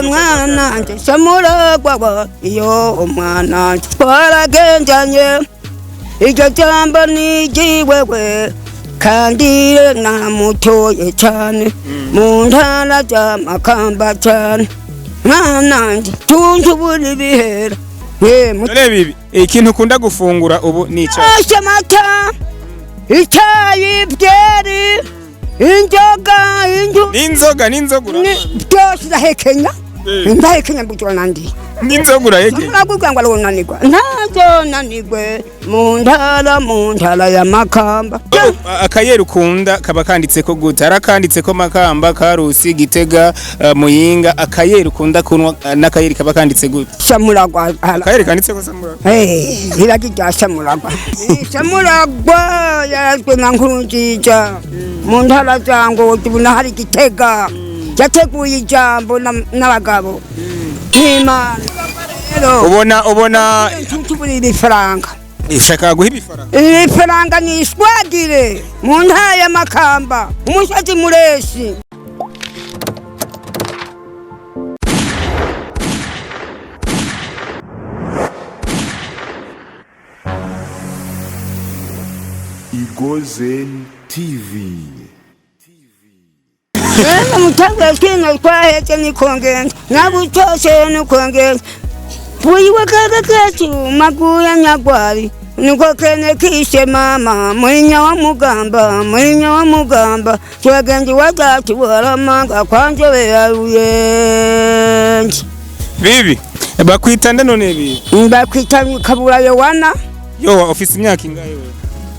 Mwana nje samuragwa iyo umwana twaragendanye iryo jambo nigiwewe kandi namutoye cyane mu ntara z'amakamba cyane mwana nje tunjubura ibihera. None bibi, ikintu ukunda gufungura ubu ni icayi? Asha amata, icyayi, byeri, inzoga, inju. N'inzoga uranywa? Byose ndahekenya. Ndahekenya mbujura nandi. N'inzoga urahekenya? Muragubwa ngo arunanirwa, ntazonanirwe mu ntara ya Makamba. Akayeri ukunda kaba kanditseko gute? Hari akanditseko Makamba, Karusi, Gitega, Muyinga. Akayeri ukunda kunywa n'akayeri kaba kanditse gute? Samuragwa. Akayeri kanditseko Samuragwa? Iragi rya Samuragwa. Samuragwa yarazwe na Nkurunziza mu ntara za Ngozi, ubu hari Gitega yateguye ijambo n'abagabo n'Imana rero. Ubona tubura ifaranga. Ishaka guha ibifaranga. Ifaranga ni ishwagire mu ntara ya Makamba, umusozi mureshi. Igozen TV. Mutanga kino twahetse nikongenda nabutose nikongenda buyiwe kaga kacu maguya nyagwari niko kene kishe mama mwinya wa mugamba, mwinya wa mugamba twagenzi wa datu waramanga kwanje yaruyenje. Bibi, bakwita nde none bibi? Bakwita Kabura Yowana. Yo, ufise imyaka ingahe wewe?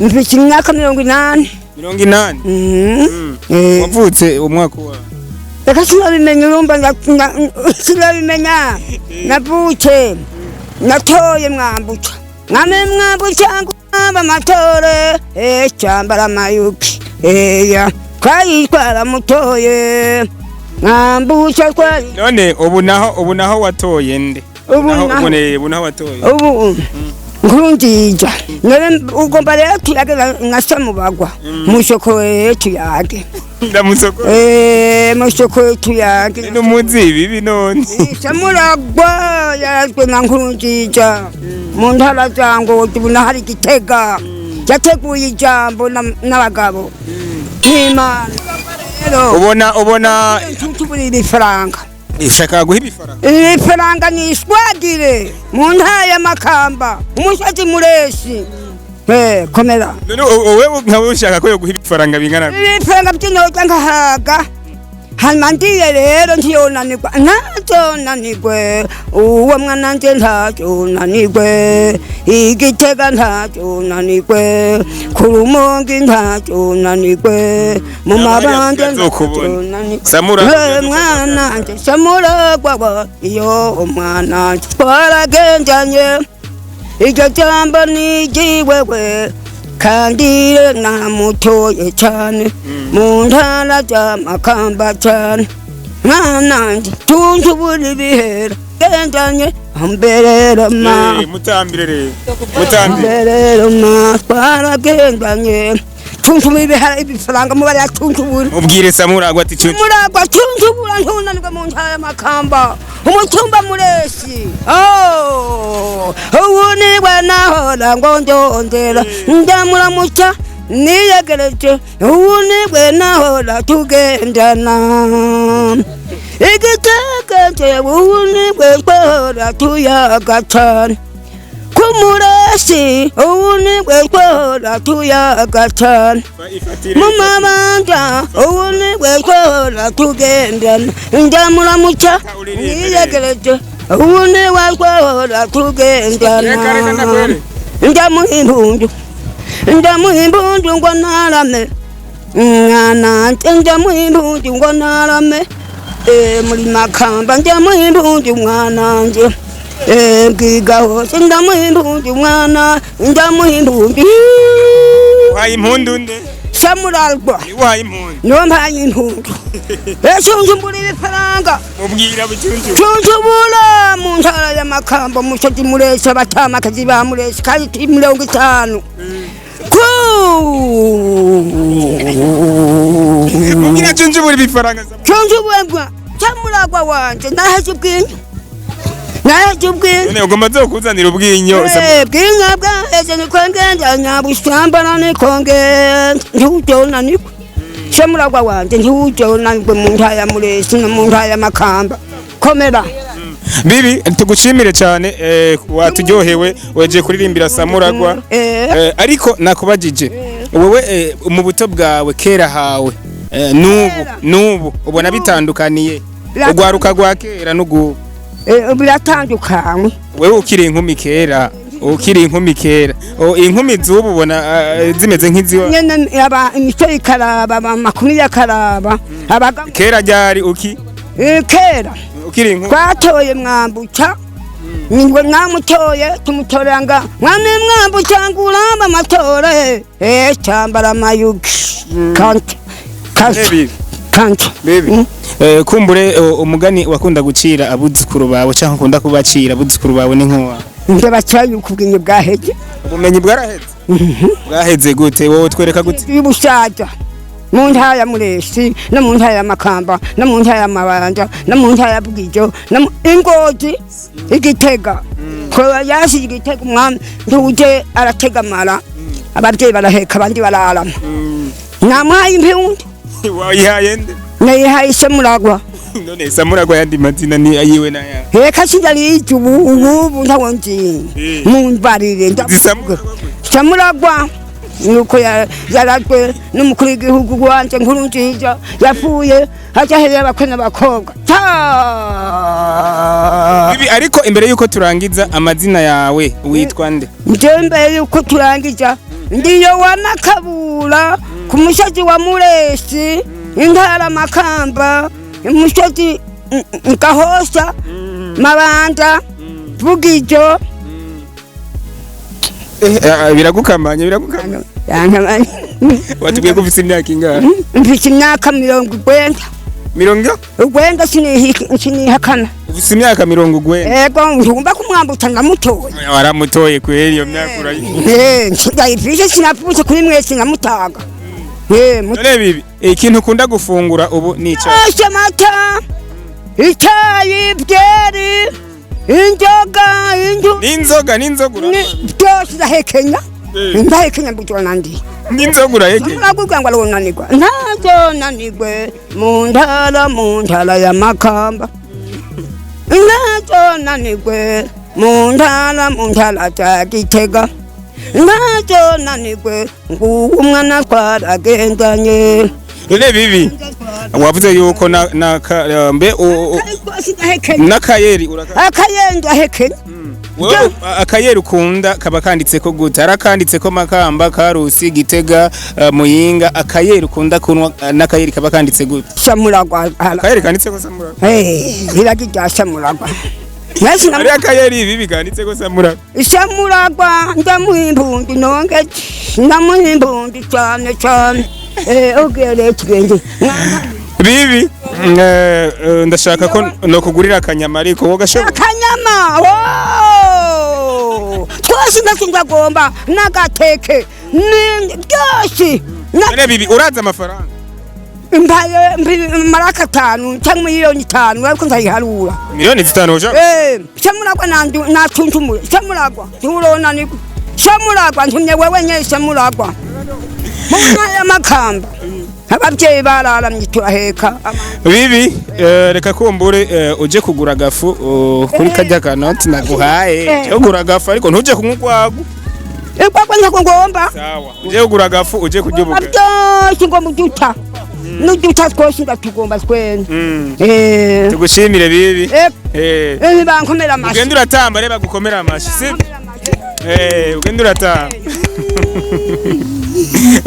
Mfite imyaka 80. 80? Mhm. Wavutse umwaka wa? Reka sinabimenya, urumva sinabimenya. Navutse natoye Mwambuca, mwame Mwambuca ngamba amatore cyambara amayuki eya twayitwara mutoye Mwambuca twari. None ubu naho watoye nde? Ubu naho- Ubu naho watoye? Ubu Nkurunziza. None ugomba rero tuyage na Samubagwa musoko tuyage. Ndamusoko. Musoko tuyage. Numuzi bibi none? Samuragwa yarazwe na Nkurunziza mu ntara za Ngozi, ubu hari Gitega yateguye ijambo n'abagabo n'Imana rero. Ubona tubura ifaranga. Ishaka guha ibifaranga. Ifaranga ni ishwagire mu ntara ya Makamba, umusozi mureshi. Komera. None wowe nkaba ushaka ko yoguha ibifaranga bingana gute? Ibifaranga by'inoza nkahaga, hanyuma ndiye rero ntiyonanirwa, ntazonanirwe uwo mwana nje, ntazonanirwe Igitega, ntazonanirwe ku Rumonge, ntazonanirwe mu mabande. Nzokubona. Ntazonanirwe. Samura. Mwana nje Samuragwa iyo umwana twaragendanye iryo jambo nigiwewe kandi namutoye cyane mu ntara z'amakamba cyane mwana nje tunjubura ibihera gendanye amberera ma. Mutambire rero, mutambire. Amberera ma twaragendanye tunjubura ibihera ibifaranga mubare tunjubura. Ubwire Samuragwa ati cyo. Muragwa tunjubura ntunanirwa mu ntara y'Amakamba, umutumba mureshi. Oh, ubu niwe nahora ngo ndondera ndamuramuca niyegereje, ubu niwe nahora tugendana igitekeje, ubu niwe twahora tuyaga cyane kumuresi, ubu niwe twahora tuyaga cyane Ifatire. Mu mabanda, ubu niwe twahora tugendana ndamuramuca niyegereje, ubu niwe twahora tugendana. Reka, reka, ndakwere. Ndamuha impundu, ndamuha impundu ngo narame mwana, ndamuha impundu ngo narame muri Makamba, ndamuha impundu mwananje bwiga hose, ndamuha impundu mwana, ndamuha impundu. Uhaye impundu nde? Samuragwa. Uhaye impundu? Niwe mpaye impundu, eshunjumbura ibifaranga. Mubwira bucuncu. Tunjubura mu ntara y'Amakamba, umusozi muresi, abatamakazi ba muresi kandi 50 ku. Mubwira cunjubura ibifaranga. Tunjubura. Samuragwa wanje naheje ubwinyo, naheje ubwinyo. None ugomba nzokuzanira ubwinyo? Bwinyo bwaheze, niko ngenda nyabushambana, niko ngenda ntiwujonanirwe. Samuragwa wanje ntiwujonanirwe mu ntara ya Muresi no mu ntara ya Makamba. Komera. Bibi, tugushimire cyane, waturyohewe weje kuririmbira Samuragwa. Ariko nakubajije wowe, mu buto bwawe kera hawe, n'ubu Kera. n'ubu ubona bitandukaniye urwaruka rwa kera n'ugubu? Biratandukanye. Wewe ukiri inkumi kera, ukiri inkumi kera, inkumi z'ubu ubona zimeze nk'iziwa Nyene aba imico ikaraba, amakumi yakaraba abaga. Kera ryari uki Kera ukiri inkumi? Twatoye Mwambuca, ningwe mwamutoye, tumutoranga mwami Mwambuca nguramba amatore, cyambara amayugi kante kante. Bibi. Kante. Bibi. Kumbure umugani wakunda gucira abuzukuru bawe cyangwa ukunda kubacira abuzukuru bawe ni nkuwa? Ndabacaye ubwinyo bwaheze. Ubumenyi bwaraheze? Bwaheze gute? Wowe twereka gute? Y'ubushaja mu ntara ya Muresi no mu ntara ya Makamba no mu ntara ya Mabanja no mu ntara ya Bwijo no Ingozi, Igitega ko yasize Igitega umwami ntuje arategamara, ababyeyi baraheka abandi bararama, namuhaye impundu. Wayihaye nde? Nayihaye Samuragwa. None Samuragwa yandi mazina ni ayiwe naya? Reka sinarizi ubu ubu ntawo nzi. Mumbarire. Zisamuragwa? Samuragwa nuko yarazwe n'umukuru w'igihugu wanje Nkurunziza, yapfuye haja herera abakwe n'abakobwa. Bibi, ariko imbere yuko turangiza, amazina yawe witwa nde? Nje mbere yuko turangiza, ndiyo wa Makabura ku musozi wa Muresi, intara Makamba, umusozi Gahosa, Mabanda, Vugijo. Biragukamanye, biragukamanye. Yankamanye. Watubwiye ko ufite imyaka ingahe? Mfite imyaka 90. Mirongo? 90, sinihakana. Ufite imyaka 90? Ego, ngomba kumwambutsa, ndamutoye. Waramutoye kweri, iyo myaka urayi Ndayifise, sinapfutse kuri mwese nkamutaga. None Bibi, ikintu ukunda gufungura ubu ni icyayi? Ase amata, icyayi, byeri, inzoga, inzu. N'inzoga, n'inzoga Byose ndahekenya. Ndahekenya mbujwa nandi. N'inzoga urahekenya? Nakubwira ngo aronanirwa, ntazonanirwe mu ntara, mu ntara ya Makamba, ntazonanirwe mu ntara, mu ntara za Gitega, ntazonanirwe nguwo umwana twaragendanye. None Bibi, wavuze yuko na mbe Ndahekenya. n'akayeri uraka Akayeri ndahekenya. Wewe akayeri ukunda kaba kanditse ko gute? Arakanditse ko Makamba, Karusi, Gitega, Muyinga. Akayeri ukunda kunwa n'akayeri kaba kanditse gute? Samuragwa. Akayeri kanditse ko Samuragwa? Iragi rya Samuragwa. Nasi Ari akayeri Bibi kanditse ko Samuragwa? Samuragwa ndamuha impundu, nonge ndamuha impundu cyane cyane. Ubwire tugende. Bibi, ndashaka ko nokugurira akanyama, ariko wowe gashobora? Akanyama wo twose ndetse ndagomba n'agateke ni byose. None Bibi, uraza amafaranga? Mbaye maraka 5 cyangwa miliyoni 5, ariko nzayiharura. Miliyoni 5 uja? Samuragwa nandu natunjumuye. Samuragwa nturona ni Samuragwa ntumye wewe nye Samuragwa mu ntara y'Amakamba ababyeyi bararamye turaheka. Bibi, reka kumbure uje kugura agafu kuri kajya kanoti naguhaye. Uje kugura agafu, ariko ntuje kunywa urwagwa. Ikwakwa ntako ngomba. Sawa, uje kugura agafu, uje kurya ubugari. Byose ngomba uduta n'uduta twose ndatugomba twene. Tugushimire Bibi. Bankomera amashyi. Ugenda uratamba, reba gukomera amashi si ugenda uratamba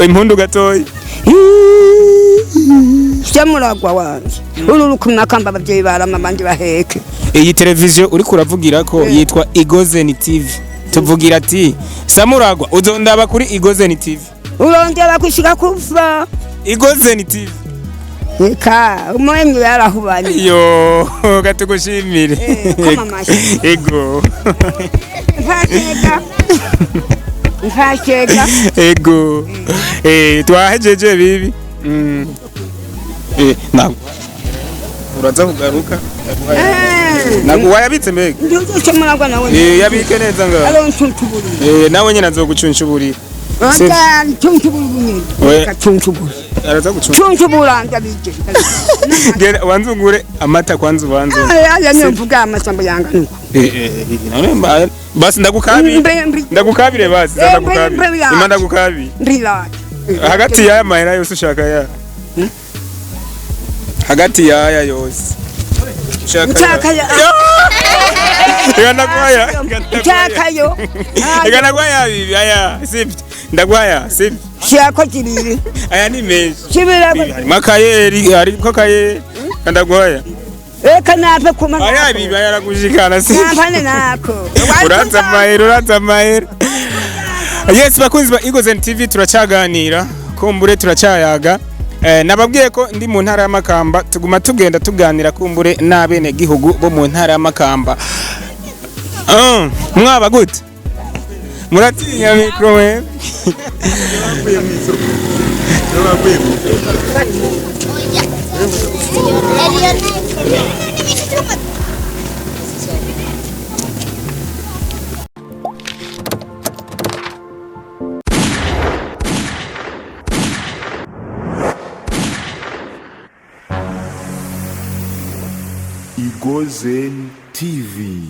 impundu gatoyi. Samuragwa wanje uru rukumakamba ababyeyi barama abandi baheke. Iyi televiziyo uriko uravugira ko yitwa Igozeni TV. Tuvugira ati Samuragwa uzondaba kuri Igozeni TV. Urongera gushika kufa. Igozeni TV. Reka umwemyi yarahubanye. Yo, katugushimire. Koma amashyi. Ego. Mfashega mfashega. Ego, twahejeje Bibi. Na Uraza kugaruka. Ndaguhaye. Eh. Nagu wayabitse mbega? Nduze muragwa nawe. Eh, yabike neza ngaho. Alo ntuntuburira. Eh, nawe nyine azogucuncuburira. Sivyo? Anta ntuntuburira. We. Kacunchubura. Araza gucunca. Chunchubura ndabije. Genda wanze ugure amata kwanza ubanze. Aya niyo mvuga amasambo yanga nuko. Eh, eh, eh, none basi ndagukabire. Mbe mbi Ndagukabire basi, Eh, mbe- ndagukabire. mbe ya. Ima ndagukabire. ndila. Hagati y'aya mahera yose ushaka ya. Hagati y'aya yose. Ushaka Nshaka ya. Reka ndaguhaya. Nshakayo. Reka ndaguhaya bibi aya sibyo. Ndaguhaya sibyo. Shako kibiri. Aya ni menshi. Kibira. Harimo akayeri, harimo akayeri. Reka ndaguhaya. Eka nape kuma. Aya bibi aya aragushikana sibyo. Nampane nako. Uranza amahera, uranza amahera. Yes, bakunzi ba Eagles and TV, turacaganira kumbure turacyayaga. Nababwiye ko ndi mu ntara y'Amakamba, tuguma tugenda tuganira kumbure n'abene gihugu bo mu ntara y'Amakamba. Mwaba gute? Muratinya mikro mwe? Igozen TV.